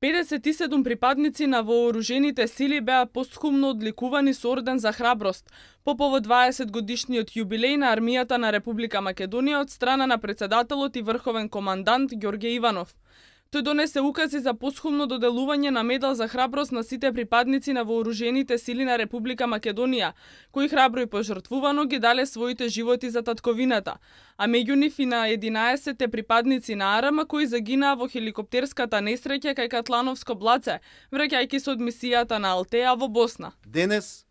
57 припадници на вооружените сили беа постхумно одликувани со орден за храброст по повод 20 годишниот јубилеј на армијата на Република Македонија од страна на председателот и врховен командант Ѓорѓе Иванов. Тој донесе укази за постхумно доделување на медал за храброст на сите припадници на вооружените сили на Република Македонија, кои храбро и пожртвувано ги дале своите животи за татковината, а меѓу нив и на 11 припадници на АРМ кои загинаа во хеликоптерската несреќа кај Катлановско блаце, враќајќи се од мисијата на Алтеа во Босна. Денес,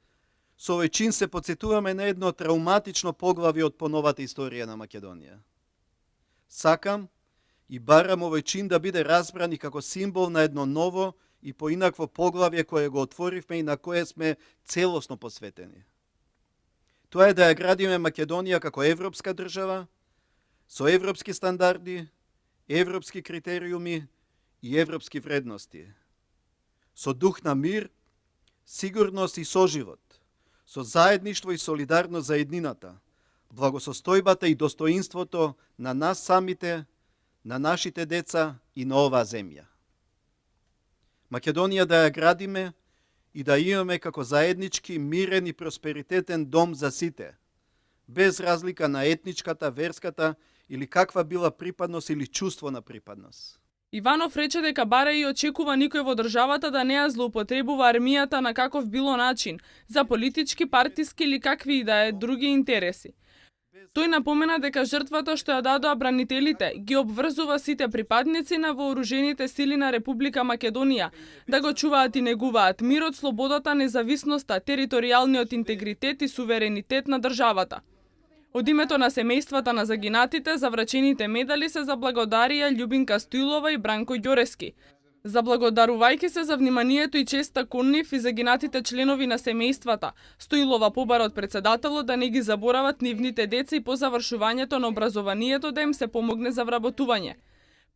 со овој чин се потсетуваме на едно травматично поглавје од поновата историја на Македонија. Сакам и барам овој чин да биде разбран и како символ на едно ново и поинакво поглавје кое го отворивме и на кое сме целосно посветени. Тоа е да ја градиме Македонија како европска држава, со европски стандарди, европски критериуми и европски вредности, со дух на мир, сигурност и соживот, со заедништво и солидарност за еднината, благосостојбата и достоинството на нас самите, на нашите деца и на оваа земја. Македонија да ја градиме и да имаме како заеднички, мирен и просперитетен дом за сите, без разлика на етничката, верската или каква била припадност или чувство на припадност. Иванов рече дека баре и очекува никој во државата да не ја злоупотребува армијата на каков било начин, за политички, партиски или какви и да е други интереси. Тој напомена дека жртвата што ја дадоа бранителите ги обврзува сите припадници на вооружените сили на Република Македонија да го чуваат и негуваат мирот, слободата, независноста, територијалниот интегритет и суверенитет на државата. Од името на семејствата на загинатите за врачените медали се заблагодарија Љубинка Стоилова и Бранко Ѓорески. Заблагодарувајќи се за вниманието и честа кон нив и загинатите членови на семејствата, Стоилова побара од председателот да не ги заборават нивните деца и по завршувањето на образованието да им се помогне за вработување.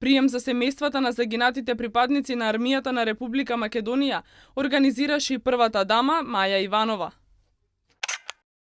Прием за семејствата на загинатите припадници на армијата на Република Македонија организираше и првата дама Маја Иванова.